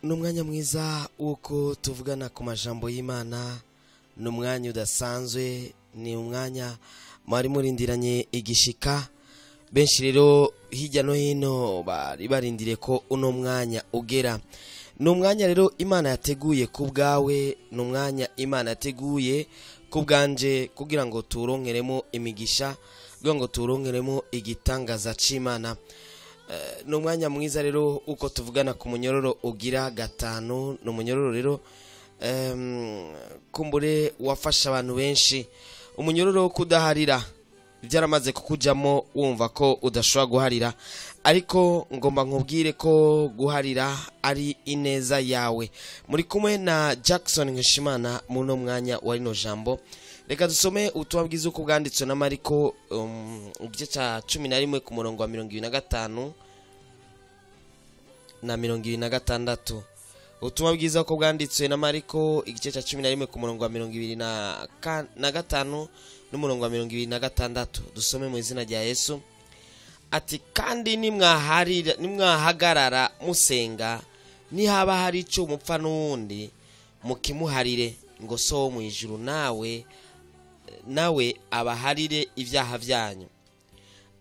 Ni umwanya mwiza w'uko tuvugana ku majambo y'Imana. Ni umwanya udasanzwe, ni umwanya mwari murindiranye igishika. Benshi rero hirya no hino bari barindiriye ko uno mwanya ugera. Ni umwanya rero Imana yateguye ku bwawe, ni umwanya Imana yateguye ku bwanje kugira ngo turonkeremo imigisha, kugira ngo turonkeremo igitangaza c'Imana. Ni umwanya mwiza rero uko tuvugana ku munyororo ugira gatanu. Ni umunyororo rero kumbure wafasha abantu benshi, umunyororo wo kudaharira. Byaramaze kukujamo wumva ko udashobora guharira, ariko ngomba nkubwire ko guharira ari ineza yawe. Muri kumwe na Jackson Nkeshimana muno mwanya wa rino jambo. Reka dusome ubutumwa bwiza uko bwanditswe na Mariko, igice ca 11 ku murongo wa 25 na 26. Ubutumwa bwiza uko bwanditswe na Mariko, igice ca 11 ku murongo wa 25 n'umurongo wa 26. Dusome mu izina rya Yesu. Ati: kandi nimwaharira, nimwahagarara musenga, nihaba hari ico mupfa n'uwundi mukimuharire, ngo so wo mu ijuru nawe abaharire ibyaha byanyu.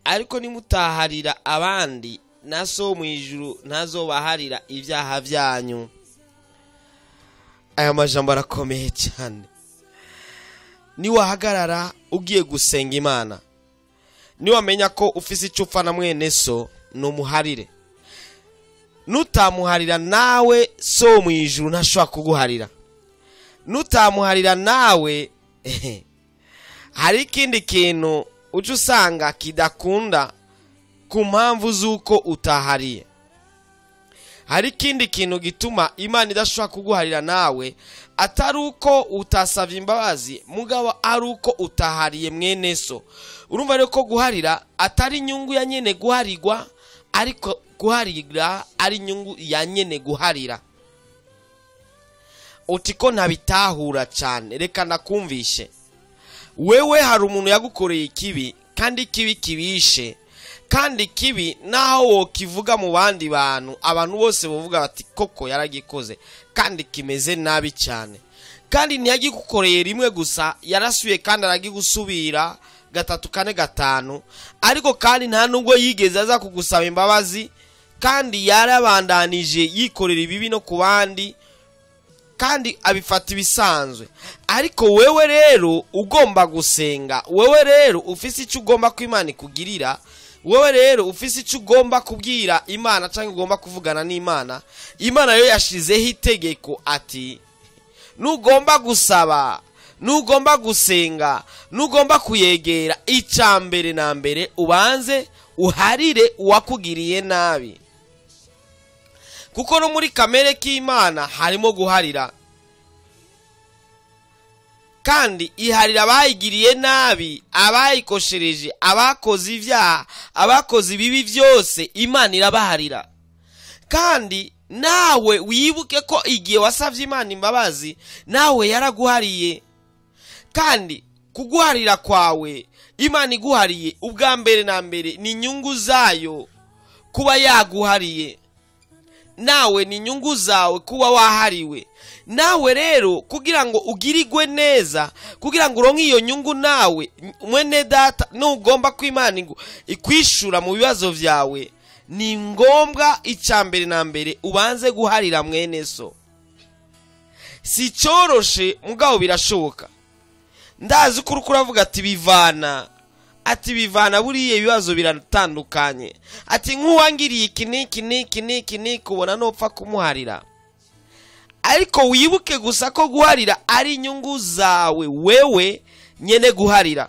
Ariko nimutaharira abandi, na so wo mu ijuru ntazobaharira ibyaha byanyu. Aya majambo arakomeye cyane. Niwahagarara ugiye gusenga Imana, niwamenya ko ufise ico upfa na mwene so, numuharire. Nutamuharira nawe, so wo mu ijuru ntashobora kuguharira. Nutamuharira nawe, hari ikindi kintu uca usanga kidakunda ku mpamvu z'uko utahariye. Hari ikindi kintu gituma Imana idashobora kuguharira nawe, atari uko utasavye imbabazi, mugabo ari uko utahariye mwene so. Urumva rero ko guharira atari inyungu ya nyene guharirwa, ariko guharira ari inyungu ya nyene guharira. Uti ko ntabitahura cyane, reka nakumvishe. Wewe hari umuntu yagukoreye ikibi, kandi ikibi kibishe, kandi ikibi naho wokivuga mu bandi bantu, abantu bose bavuga bati koko yaragikoze, kandi kimeze nabi cyane. Kandi ntiyagikukoreye rimwe gusa, yarasuye kandi aragigusubira 3, 4, 5, ariko kandi nta nubwo yigeze aza kugusaba imbabazi, kandi yarabandanije yikorera ibibi no ku bandi, kandi abifata ibisanzwe. Ariko wewe rero ugomba gusenga, wewe rero ufise icyo ugomba ko Imana ikugirira, wewe rero ufise icyo ugomba kubwira Imana cyangwa ugomba kuvugana n'Imana, Imana yo yashizeho itegeko ati nugomba gusaba, nugomba gusenga, nugomba kuyegera, icya mbere na mbere ubanze uharire uwakugiriye nabi. Kuko no muri kamere k'Imana harimo guharira, kandi iharira abayigiriye nabi, abayikoshereje, abakoze ibyaha, abakoze ibibi byose, Imana irabaharira. Kandi nawe wibuke ko igihe wasavye Imana imbabazi, nawe yaraguhariye. Kandi kuguharira kwawe, Imana iguhariye ubwa mbere na mbere ni inyungu zayo kuba yaguhariye, nawe ni inyungu zawe kuba wahariwe. Nawe rero kugira ngo ugirigwe neza, kugira ngo uronke iyo nyungu, nawe mwene data nugomba ko Imana ikwishura mu bibazo vyawe, ni ngombwa icya mbere na mbere ubanze guharira mwene so. Si cyoroshe mugabo birashoboka. Ndazi ko uriko uravuga ati bivana, ati bivana buriye ibibazo biratandukanye, ati nk'uwangiriye iki niki niki niki niki, ubona nopfa kumuharira. Ariko wibuke gusa ko guharira ari inyungu zawe wewe nyene guharira.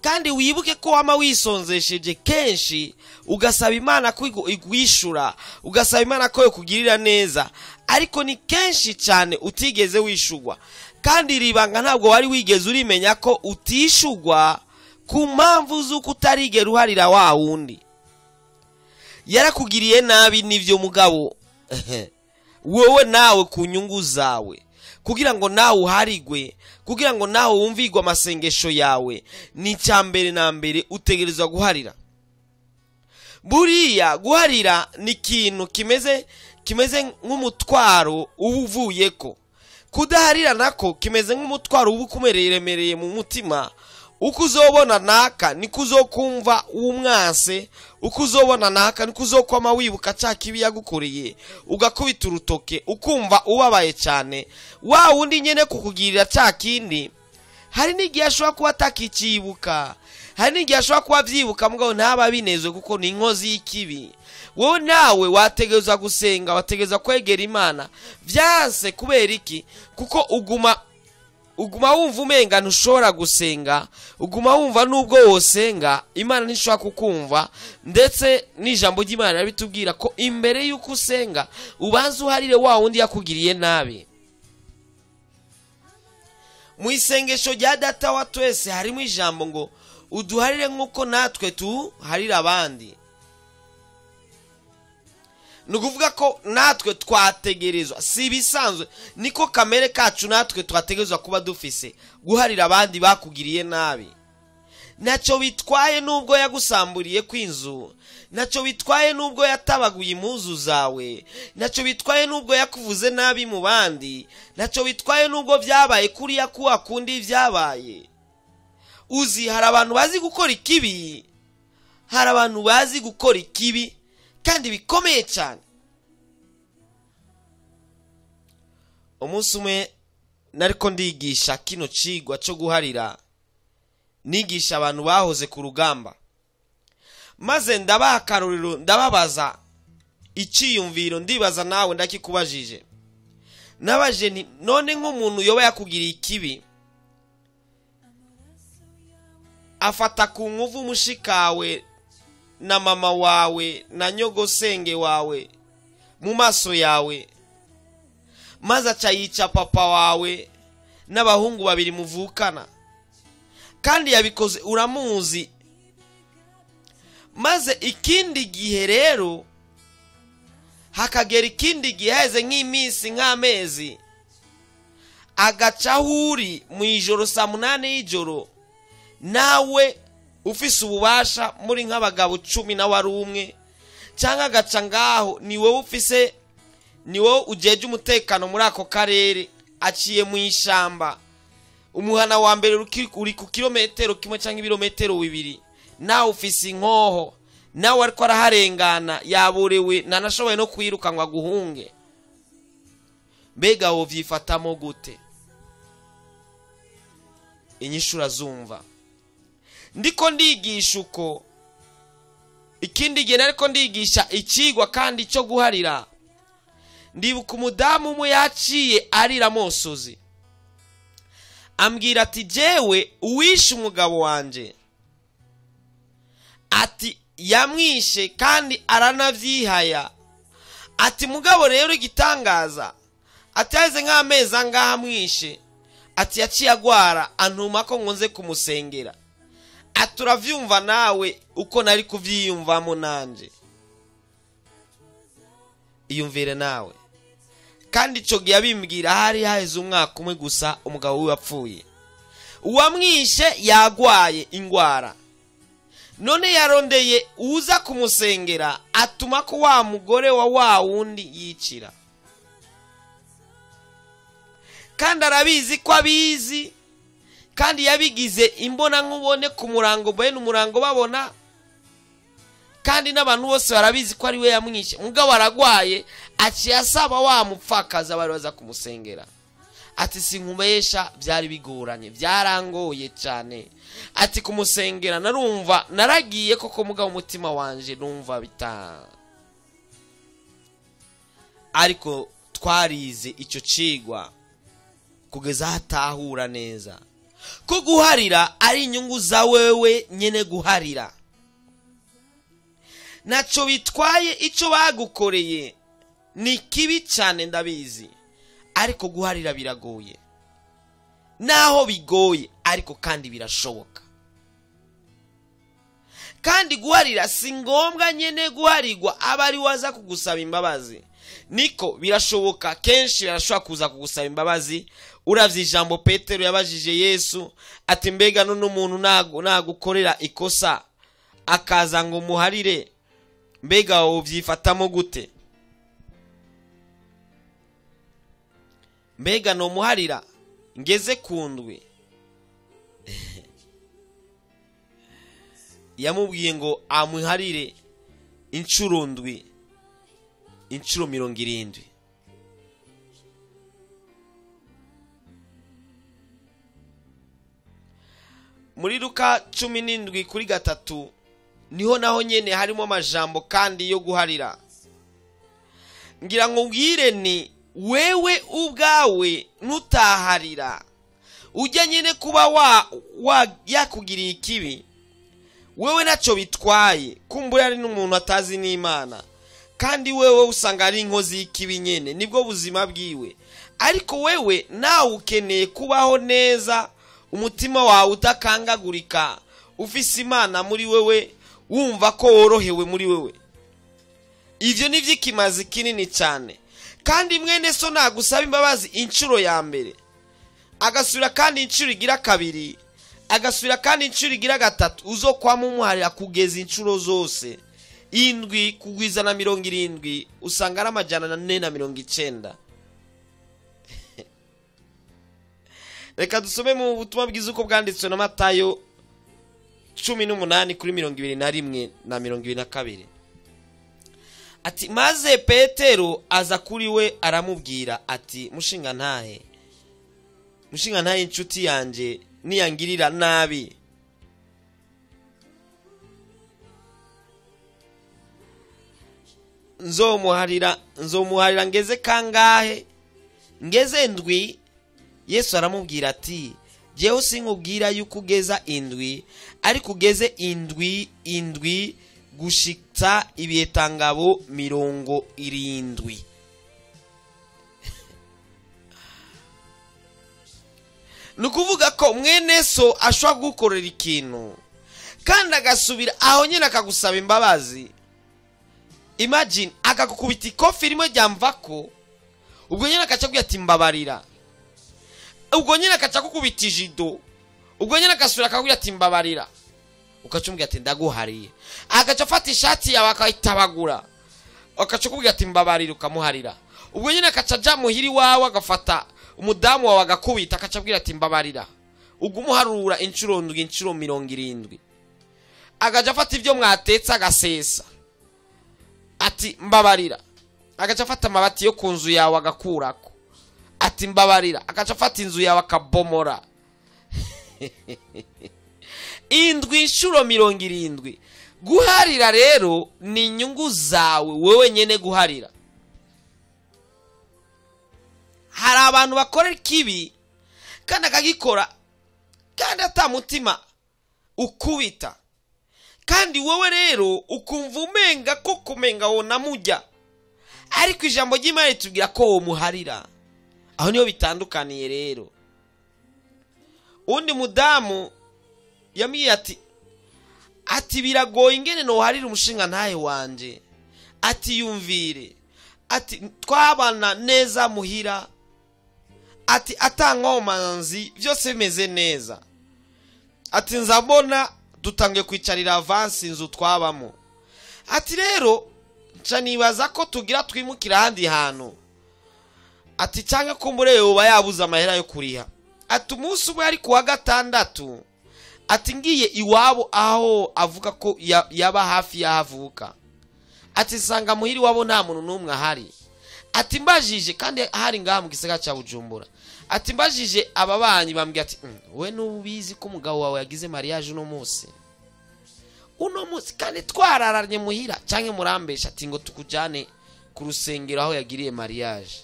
Kandi wibuke ko wama wisonzesheje kenshi, ugasaba Imana ko igwishura, ugasaba Imana ko yokugirira neza, ariko ni kenshi cyane utigeze wishugwa. Kandi ribanga ntabwo wari wigeze urimenya ko utishugwa ku mpamvu z'uko utarigera uharira wa wundi yarakugiriye nabi. Nivyo mugabo, wewe nawe ku nyungu zawe, kugira ngo nawe uharigwe, kugira ngo nawe wumvigwe amasengesho yawe, ni icya mbere na mbere utegerezwa guharira. Buriya guharira ni ikintu kimeze kimeze nk'umutwaro uba uvuyeko. Kudaharira nako kimeze nk'umutwaro uba ukumereremereye mu mutima. Uko uzobona naka niko uzokumva umwanse, uko uzobona naka niko uzokwama wibuka ca kibi yagukoreye, ugakubita urutoke ukumva ubabaye cyane. Wa wundi nyene kukugirira ca kindi, hari n'igihe ashobora kuba atakikibuka, hari n'igihe ashobora kuba avyibuka mugabo ntaba abinezwe kuko ni inkozi y'ikibi. Wowe nawe wategerezwa gusenga, wategerezwa kwegera Imana. Vyanse kubera iki? Kuko uguma wumva umenga ntushobora gusenga, uguma wumva nubwo wosenga Imana ntishobora kukumva. Ndetse n'ijambo ry'Imana rirabitubwira ko imbere y'uko usenga ubanza uharire wa wundi yakugiriye nabi. Mu isengesho rya Data wa twese harimo ijambo ngo uduharire nk'uko natwe tuharira abandi. Ni ukuvuga ko natwe twategerezwa, si ibisanzwe, niko kamere kacu natwe twategerezwa kuba dufise guharira abandi bakugiriye nabi. Ntacyo bitwaye nubwo yagusamburiye kw'inzu, ntacyo bitwaye nubwo yatabaguye impuzu zawe, ntacyo bitwaye nubwo yakuvuze nabi mu bandi, ntacyo bitwaye nubwo byabaye kuriya kuwa kundi byabaye. Uzi hari abantu bazi gukora ikibi, hari abantu bazi gukora ikibi kandi bikomeye cyane. Umunsi umwe nariko ndigisha kino cigwa cyo guharira, nigisha abantu bahoze ku rugamba, maze ndabaha akarorero, ndababaza iciyumviro, ndibaza nawe ndakikubajije. Nabaje nti none nk'umuntu yoba yakugiriye ikibi, afata ku nkuvu mushikawe na mama wawe na nyogosenge wawe mu maso yawe, maze aca yica papa wawe n'abahungu babiri muvukana, kandi yabikoze uramuzi. Maze ikindi gihe rero hakagera ikindi gihe haheze nk'iminsi nk'amezi, agaca aho uri mu ijoro saa 8 y'ijoro, nawe ufise ububasha muri nk'abagabo 10 na wari umwe, cyangwa agaca ngaho ni wowe ufise, ni wowe ujeje umutekano muri ako karere, aciye mu ishamba, umuhana wa mbere uri ku kilometero kimwe cyangwa ibirometero 2, nawe ufise inkoho, nawe ariko araharengana yaborewe, ntanashoboye no kwiruka ngo aguhunge. Mbega wovyifatamo gute? Inyishu urazumva. Ndiko ndigisha uko, ikindi gihe nariko ndigisha ikigwa kandi cyo guharira, ndibuka umudamu umwe yaciye arira amosozi, ambwira ati jewe uwishe umugabo wanje, ati yamwishe kandi aranavyihaya, ati mugabo rero igitangaza, ati haheze nk'amezi angahe amwishe, ati yaciye agwara antuma ko nkunze kumusengera. Ati uravyumva nawe uko nari kuvyiyumvamo nanje, iyumvire nawe. Kandi ico gihe abimbwira hari haheze umwaka umwe gusa umugabo wiwe apfuye, uwamwishe yagwaye ingwara, none yarondeye uza kumusengera, atuma ko wa mugore wa wa wundi yicira. Kandi arabizi ko abizi, kandi yabigize imbona nkubone ku murango, bene umurango babona, kandi n'abantu bose barabizi ko ari we yamwishe. Mugabo aragwaye, aciye asaba wa mupfakazi bari baza kumusengera. Ati sinkubesha byari bigoranye, byarangoye cyane. Ati kumusengera narumva naragiye koko, mugabo umutima wanje numva bita. Ariko twarize icyo cigwa kugeza hatahura neza ko guharira ari inyungu za wewe nyene guharira. Naco bitwaye ico bagukoreye ni kibi cyane ndabizi, ariko guharira biragoye. Naho bigoye ariko kandi birashoboka. Kandi guharira si ngombwa nyene guharirwa aba ari waza kugusaba imbabazi. Niko birashoboka, kenshi birashobora kuza kugusaba imbabazi. Uravye ijambo Petero yabajije Yesu ati mbega none umuntu nagukorera ikosa akaza ngo muharire, mbega wovyifatamo gute? Mbega nomuharira ngeze ku ndwi? Yamubwiye ngo amuharire inshuro ndwi, inshuro 70. Muri Luka 17:3 niho naho nyene harimo amajambo kandi yo guharira. Ngira ngo ubwire ni wewe ubwawe nutaharira ujya nyene kuba wa yakugiriye ikibi, wewe naco bitwaye, kumbura ari n'umuntu atazi n'Imana, kandi wewe usanga ari inkozi y'ikibi nyene, nibwo buzima bwiwe. Ariko wewe nawe ukeneye kubaho neza, umutima wawe utakangagurika, ufise Imana muri wewe, wumva ko worohewe muri wewe. Ivyo ni vy'ikimazi kinini cyane. Kandi mwene so nagusaba imbabazi inshuro ya mbere, agasubira kandi inshuro igira kabiri, agasubira kandi inshuro igira gatatu, uzokwama umuharira kugeza inshuro zose 7 kugwiza na 70, usanga ari 490. Reka dusome mu butumwa bwiza uko bwanditswe na Matayo 18 kuri 21 na 22. Ati maze Petero aza kuri we aramubwira ati mushinga ntahe inshuti yanje niyangirira nabi, nzomuharira ngeze kangahe? Ngeze 7. Yesu aramubwira ati jewe sinkubwira yuko ugeza 7, ariko ugeze 7 gushitsa ibiyetangabo 70. Nukuvuga ko mwene so ashobora gukorera ikintu kandi agasubira aho nyine akagusaba imbabazi. Imagine akakukubita ikofi rimwe ryamvako, ubwo nyine akaca akubwira ati mbabarira, ubwo nyine akaca akukubita ijido, ubwo nyine agasubira akakubwira ati mbabarira, ukaca umubwira ati ndaguhariye, agaca afata ishati yawe akayitabagura, akaca akubwira ati mbabarira, ukamuharira. Ubwo nyine akaca aja muhiri wawe agafata umudamu wawe agakubita, akaca abwira ati mbabarira, ugumuharura inshuro 7, inshuro 70. Agaca afata ibyo mwatetse agasesa ati mbabarira, agaca afata amabati yo ku nzu yawe agakurako ati mbabarira, agaca afata inzu yawe akabomora. 7 inshuro 70. Guharira rero ni inyungu zawe wewe nyene guharira. Hari abantu bakora ikibi kandi akagikora kandi atamutima ukubita, kandi wowe rero ukumva umenga ko kumenga wonamujya, ariko ijambo ry'Imana ritubwira ko wo muharira. Aho niho bitandukaniye rero. Undi mudamu yambwiye ati biragoye ingene noharira umushinga ntahe wanje, ati yumvire, ati twabana neza muhira, ati atankomanzi byose bimeze neza, ati nzabona dutangiye kwicarira avance inzu twabamo, ati rero nca nibaza ko tugira twimukira ahandi hantu, ati cyangwa ko mure yoba yabuze amahera yo kuriha, ati umunsi umwe ari kuwa gatandatu, ati ngiye iwabo aho avuga ko yaba hafi yahavuka, ati sanga muhiri wabo nta muntu n'umwe ahari, ati mbajije kandi hari ngaha mu gisagara cya Bujumbura, ati mbajije ababanyi bambwiye ati we nubizi ko umugabo wawe yagize mariage uno munsi kandi twararanye muhira canke murambesha, ati ngo tukujane ku rusengero aho yagiriye mariage,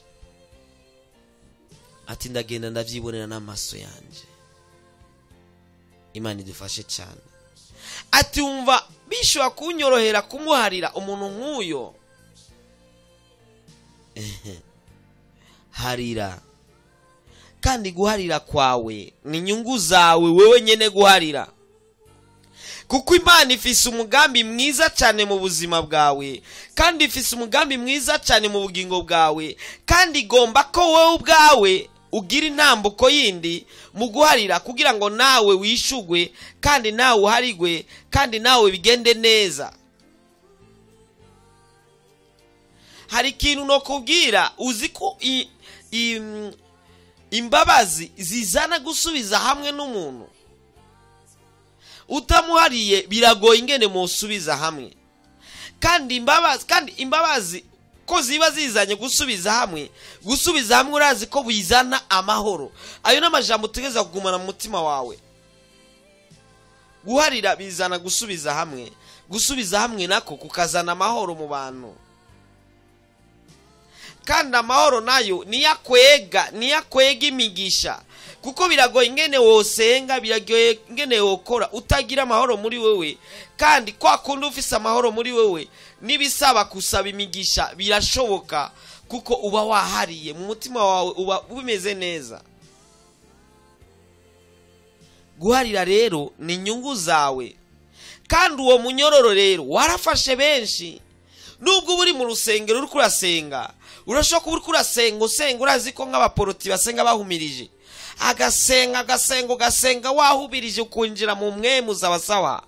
ati ndagenda ndavyibonera n'amaso yanje. Imana idufashe cyane. Ati umva bishobora kunyorohera kumuharira umuntu nk'uyo. Harira. Kandi guharira kwawe ni inyungu zawe wewe nyene guharira, kuko Imana ifise umugambi mwiza cyane mu buzima bwawe, kandi ifise umugambi mwiza cyane mu bugingo bwawe, kandi igomba ko wowe ubwawe ugira intambuko yindi mu guharira, kugira ngo nawe wishugwe kandi nawe uharigwe kandi nawe bigende neza. Hari ikintu no kubwira, uzi ko Imbabazi zizana gusubiza hamwe n'umuntu. Utamuhariye biragoye ingene musubiza hamwe. Kandi imbabazi ko ziba zizanye gusubiza hamwe, gusubiza hamwe urazi ko bizana amahoro. Ayo n'amajambo utegeza kugumana mu mutima wawe. Guharira bizana gusubiza hamwe, gusubiza hamwe nako kukazana amahoro mu bantu. Kandi amahoro nayo niyakwega imigisha. Kuko biragoye ingene wosenga, biragoye ingene wokora utagira amahoro muri wewe. Kandi kwa kundi ufise amahoro muri wewe, nibisaba kusaba imigisha birashoboka, kuko uba wahariye mu mutima wawe, uba ubimeze neza. Guharira rero ni inyungu zawe. Kandi uwo munyororo rero warafashe benshi. Nubwo uri mu rusengero uri kurasenga, urashobora kuba uri kurasenga usenga urazi ko nk'abaporoti basenga bahumirije, agasenga agasenga ugasenga wahubirije ukunjira mu mwemu sawa.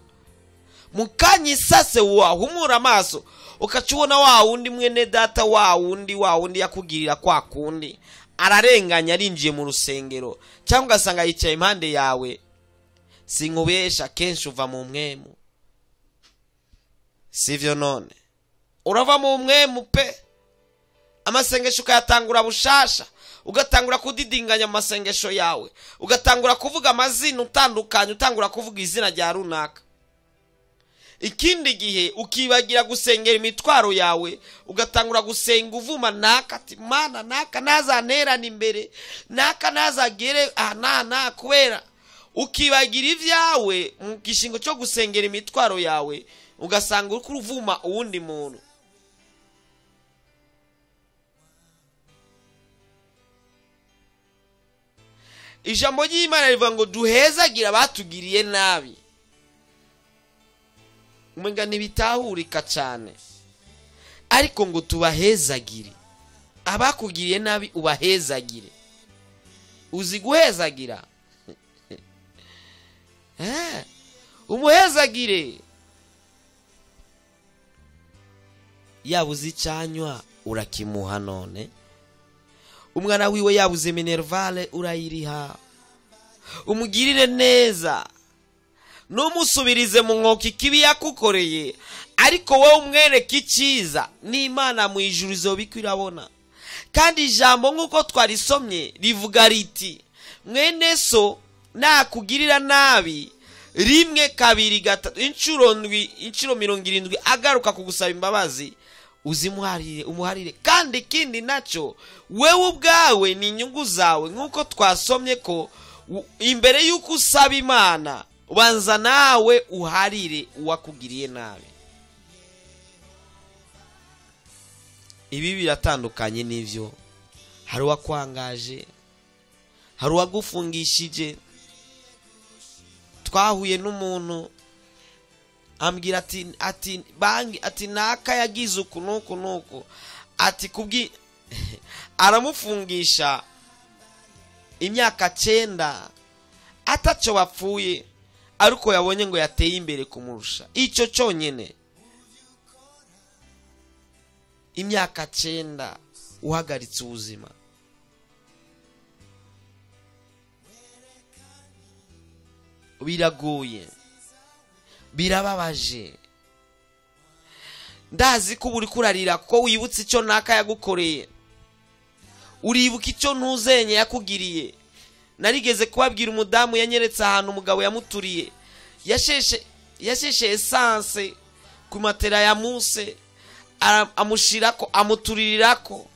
Mukanyisase wahumura amaso ukacubona wa wundi mwene data, wa wundi yakugirira kwa kundi ararenganya arinjiye mu rusengero, cyangwa ugasanga yicaye impande yawe. Sinkubesha, kenshi uva mu mwemu, sivyo? None urava mu mwemu pe, amasengesho ukayatangura bushasha, ugatangura kudidinganya amasengesho yawe, ugatangura kuvuga amazina utandukanye, utangura kuvuga izina rya runaka. Ikindi gihe ukibagira gusengera imitwaro yawe, ugatangura gusenga uvuma naka, ati mana naka nazanterana imbere, naka nazagere aha na kubera. Ukibagira ibyawe mu gishingo cyo gusengera imitwaro yawe, ugasanga uri kuruvuma uwundi muntu. Ijambo ry'Imana rivuga ngo duhezagira abatugiriye nabi. Umenga ntibitahurika cyane, ariko ngo tubahezagire. Abakugiriye nabi ubahezagire. Uzi guhezagira? Umuhezagire. Yabuze icyanywa urakimuha none. Umwana wiwe yabuze minervale urayiriha. Umugirire neza, numusubirize mu nkoki kibi yakukoreye, ariko wowe umwereke icyiza, n'Imana mu ijuru izobiko irabona. Kandi ijambo nk'uko twarisomye rivuga riti mwene so nakugirira nabi rimwe, kabiri, gatatu, inshuro ndwi, inshuro 70 agaruka kugusaba imbabazi, uzimuharire, umuharire. Kandi ikindi nacyo, wewe ubwawe ni inyungu zawe, nk'uko twasomye ko imbere y'uko usaba Imana ubanza nawe uharire uwakugiriye nabi. Ibi biratandukanye n'ivyo. Hari uwakwangaje, hari uwagufungishije. Twahuye n'umuntu ambwira ati bangi, ati naka yagize uku nuku nuku, ati kubwi aramufungisha imyaka 9 ataco bapfuye, ariko yabonye ngo yateye imbere kumurusha. Icyo cyonyine, imyaka 9 uhagaritse ubuzima. Biragoye, birababaje. Ndazi ko uri kurarira ko wibutse icyo naka yagukoreye, uribuka icyo ntuzenye yakugiriye. Narigeze kubabwira umudamu yanyeretse ahantu umugabo yamuturiye, yasheshe essence ku matera ya muse, amushirako, amuturirirako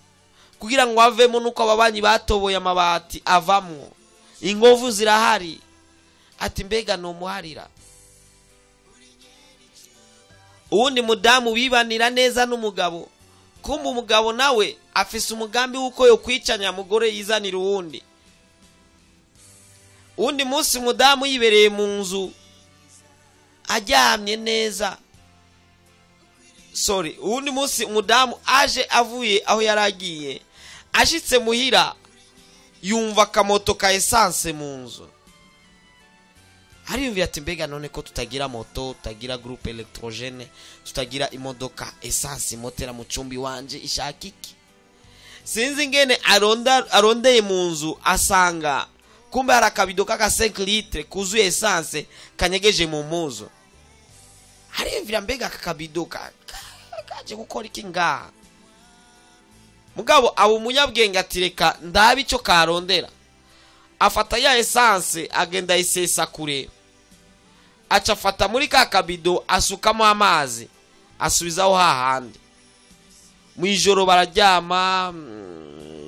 kugira ngo avemo, nuko ababanyi batoboye amabati avamwo, inkovu zirahari. Ati mbega no muharira. Uwundi mudamu bibanira neza n'umugabo, kumbe umugabo nawe afise umugambi w'uko yo kwicanya mugore yizanira uwundi. Uwundi munsi mudamu yibereye mu nzu aryamye neza, sorry, uwundi munsi umudamu aje avuye aho yaragiye, ashitse muhira yumva akamoto ka essence mu nzu. Ariyumvira ati mbega none ko tutagira moto, tutagira groupe electrogene, tutagira imodoka, essence motera mu cumbi wanje ishaka iki? Sinzi ingene arondeye mu nzu, asanga kumbe hari akabido k'aka 5 litres kuzuye essence kanyegeje mu mpuzu. Ariyumvira, mbega aka kabido kaje gukora iki ngaha? Mugabo abo umunyabwenge ati reka ndabe ico karondera. Afata ya essence agenda ayisesa kure, aca afata muri ka kabido asukamo amazi asubizaho hahandi. Mwijoro bararyama,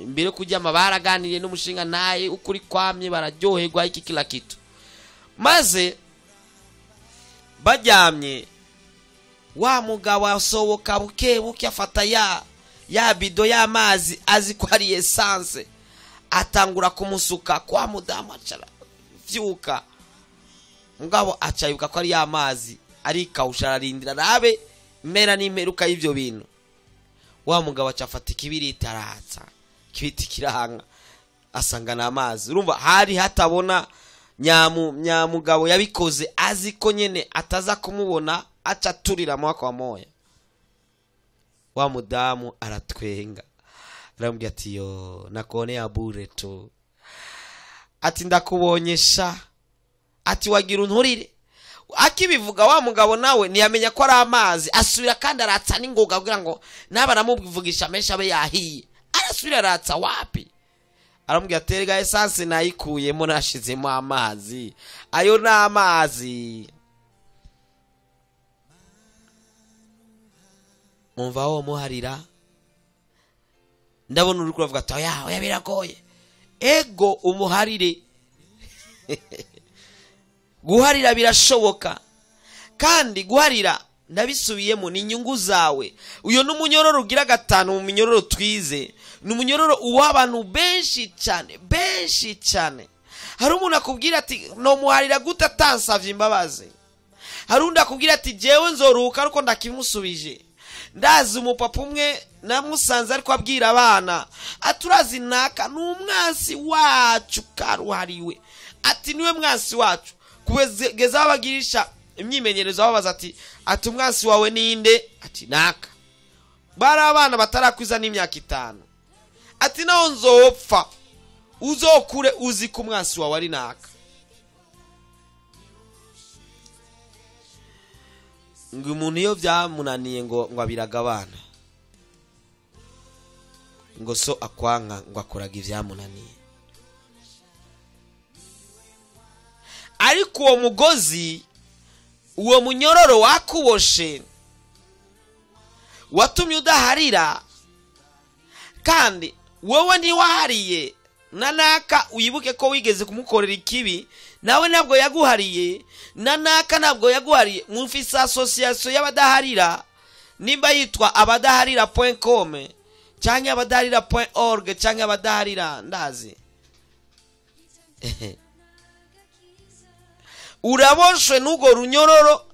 mbere yo kuryama baraganiriye n'umushinga naye ukuri kwamye, bararyoherwa iki kila kitu. Maze baryamye, wa mugabo asohoka buke buke, afata ya bido y'amazi azi ko ari essence, atangura kumusuka kwa mudamu, acara vyuka. Mugabo aca yibuka ko ari y'amazi, arikawusha, ararindira arabe impera n'imperuka y'ivyo bintu. Wa mugabo aca afata ikibiriti aratsa, ikibiriti kiranga, asanga n'amazi. Urumva hari hatabona nyamugabo yabikoze azi ko nyene ataza kumubona, aca aturira mwaka wa moya. Wa mudamu aratwenga, aramubwira ati yo nakuonea bure tu, ati ndakubonyesha, ati wagira unturire. Akibivuga wa mugabo nawe ntiyamenya ko ari amazi, asubira kandi aratsa n'ingoga kugira ngo naba aramuvugisha menshi abe yahiye. Arasubira aratsa wapi? Aramubwira ati erega essence nayikuyemo nashizemo amazi, ayo ni amazi. Umva wo muharira, ndabona uri kuravuga ati oya oya biragoye. Ego umuharire. Guharira birashoboka, kandi guharira ndabisubiyemo ni inyungu zawe. Uyo ni umunyororo ugira gatanu mu minyororo twize, ni umunyororo uw'abantu benshi cyane, benshi cyane. Hari umuntu akubwira ati no muharira gute atansavye imbabazi. Hari undi akubwira ati jewe nzoruhuka ariko ndakimusubije. Ndazi umupapa umwe namusanze ariko abwira abana ati urazi naka ni umwansi wacu karuhariwe, ati niwe mwansi wacu. Kugeza abagirisha imyimenyerezo babaza ati umwansi wawe ninde? Ati naka. Bari abana batarakwiza n'imyaka 5. Ati naho nzopfa uzokure uzi ko umwansi wawe ari naka. Ngo umuntu iyo byamunaniye ngo abiraga abana, ngo so akwanka ngo akoraga ibyamunaniye. Ariko uwo mugozi, uwo munyororo wakuboshe, watumye udaharira, kandi wowe ntiwahariye na naka. Wibuke ko wigeze kumukorera ikibi, nawe ntabwo yaguhariye, na naka ntabwo yaguhariye. Mufise association y'abadaharira, nimba yitwa abadaharira.com canke abadaharira.org canke abadaharira ndazi. Uraboshwe n'ugo runyororo,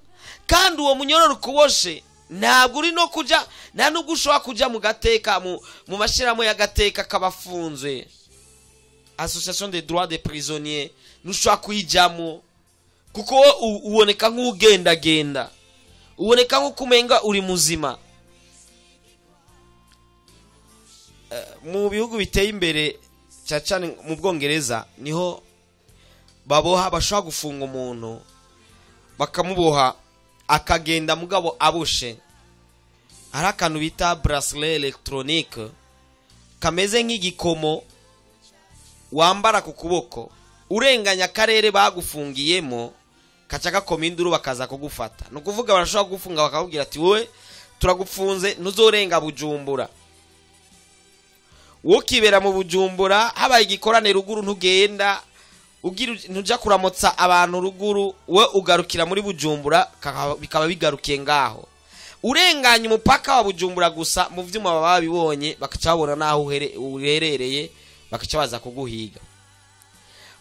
kandi uwo munyororo ukuboshe ntabwo uri no kuja, nta nubwo ushobora kuja mu gateka, mu mashirahamwe y'agateka k'abafunzwe, association des droits des prisonniers, ntushobora kuyijamo kuko uboneka nk'ugendagenda, uboneka nk'ukumenga uri muzima. Mu bihugu biteye imbere cyane cyane mu Bwongereza niho baboha, bashobora gufunga umuntu bakamuboha akagenda mugabo aboshe. Hari akantu bita bracelet electronique kameze nk'igikomo wambara ku kuboko, urenganya akarere bagufungiyemo kaca gakoma induru bakaza kugufata. Ni ukuvuga barashobora kugufunga bakakubwira ati wowe turagufunze ntuzorenga Bujumbura. Wowe ukibera mu Bujumbura, habaye igikorane ruguru ntugenda, ntuja kuramutsa abantu ruguru, we ugarukira muri Bujumbura, bikaba bigarukiye ngaho. Urenganya umupaka wa Bujumbura gusa, mu vyuma baba babibonye bakaca babona naho uherereye, bakaca baza kuguhiga.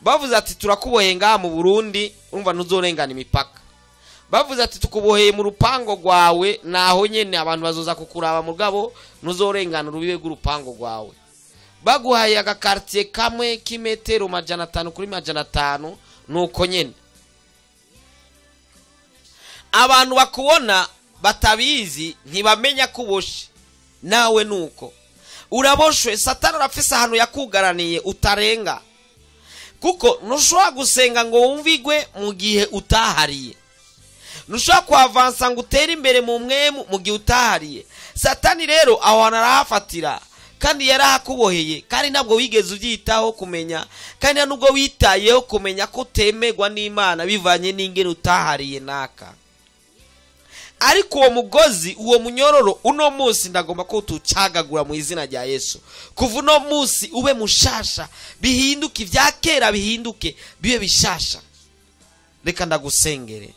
Bavuze ati turakuboheye ngaha mu Burundi, urumva ntuzorengana imipaka. Bavuze ati tukuboheye mu rupango rwawe, naho nyene abantu bazoza kukuraba mugabo ntuzorengana urubibe rw'urupango rwawe. Baguhaye agakartier kamwe k'imetero 500 kuri 500, nuko nyene abantu bakubona batabizi ntibamenya kuboshe, nawe nuko Uraboshwe, Satani arafise ahantu yakugaraniye utarenga, kuko ntushobora gusenga ngo wumvigwe mu gihe utahariye, ntushobora kuhavansa ngo utere imbere mu mwemu mu gihe utahariye. Satani rero aho hantu arahafatira, kandi yarahakuboheye, kandi ntabwo wigeze ubyitaho kumenya, kandi nubwo witayeho kumenya ko utemegwa n'Imana bivanye n'ingene utahariye naka. Ariko uwo mugozi, uwo munyororo, uno munsi ndagomba ko tucagagura mu izina rya Yesu. Kuva uno munsi ube mushasha, bihinduke ibya kera, bihinduke bibe bishasha. Reka ndagusengere.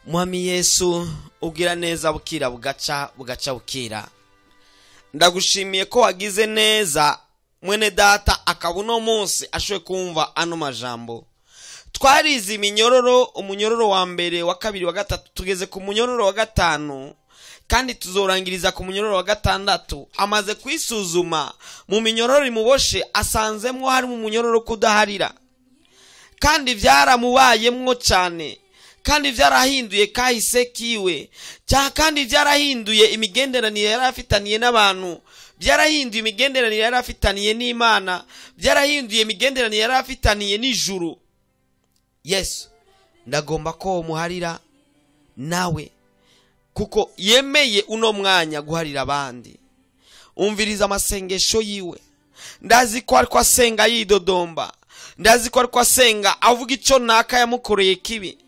Mwami Yesu ugira neza bukira bugaca bugaca bukira, ndagushimiye ko wagize neza mwene data akaba uno munsi ashoboye kumva ano majambo. Twarize iminyororo, umunyororo wa mbere, wa kabiri, wa gatatu, tugeze ku munyororo wa gatanu, kandi tuzorangiriza ku munyororo wa gatandatu. Amaze kwisuzuma mu minyororo imuboshe, asanzemwo harimo umunyororo kudaharira, kandi byaramubayemwo cyane, kandi byarahinduye kahise kiwe, kandi byarahinduye imigenderanire yari afitaniye n'abantu, byarahinduye imigenderanire yari afitaniye n'Imana, byarahinduye imigenderanire yari afitaniye n'ijuru. Yesu, ndagomba ko muharira nawe, kuko yemeye uno mwanya guharira abandi. Umviriza amasengesho yiwe. Ndazi ko ariko asenga yidodomba, ndazi ko ariko asenga avuga icyo naka yamukoreye kibi,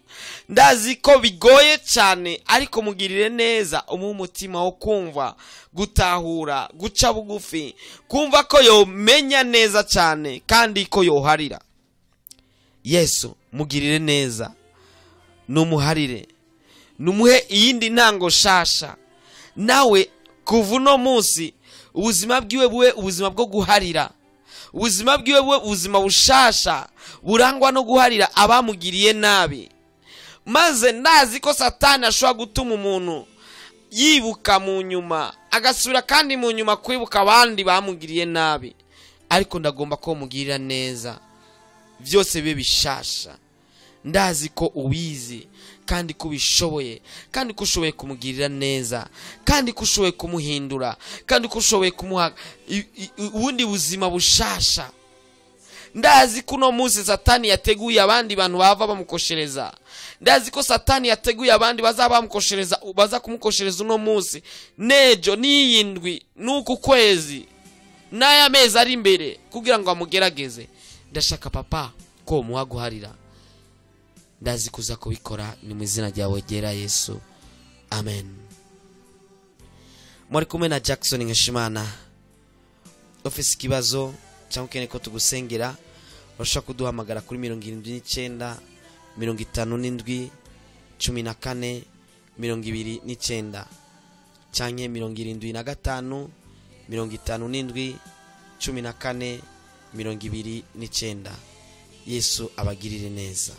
ndazi ko bigoye cyane, ariko mugirire neza, umuhe umutima wo kumva, gutahura, guca bugufi, kumva ko yomenya neza cyane kandi ko yoharira. Yesu, mugirire neza, numuharire, numuhe iyindi ntango shasha. Nawe kuva uno munsi ubuzima bwiwe bube ubuzima bwo guharira, ubuzima bwiwe bube ubuzima bushasha burangwa no guharira abamugiriye nabi. Maze ndazi ko Satani ashobora gutuma umuntu yibuka mu nyuma, agasubira kandi mu nyuma kwibuka abandi bamugiriye nabi, ariko ndagomba ko mugirira neza, byose bibe bishasha. Ndazi ko ubizi kandi ko ubishoboye, kandi ko ushoboye kumugirira neza, kandi ko ushoboye kumuhindura, kandi ko ushoboye kumuha ubundi buzima bushasha. Ndazi ko uno munsi Satani yateguye abandi bantu bava bamukoshereza, ndazi ko Satani yateguye abandi bazaba bamukoshereza, baza kumukoshereza uno munsi, nejo, n'iyindwi, n'uku kwezi, n'aya mezi ari imbere, kugira ngo amugerageze. Ndashaka papa ko muha guharira. Ndazi kuza kubikora, ni mu izina ryawe ryera Yesu, amen. Muri kumwe na Jackson Nkeshimana. Ufise ikibazo cyangwa ukeneye ko tugusengera, urashobora kuduhamagara kuri 79 57 14 29 canke 75 57 14 29. Yesu abagirire neza.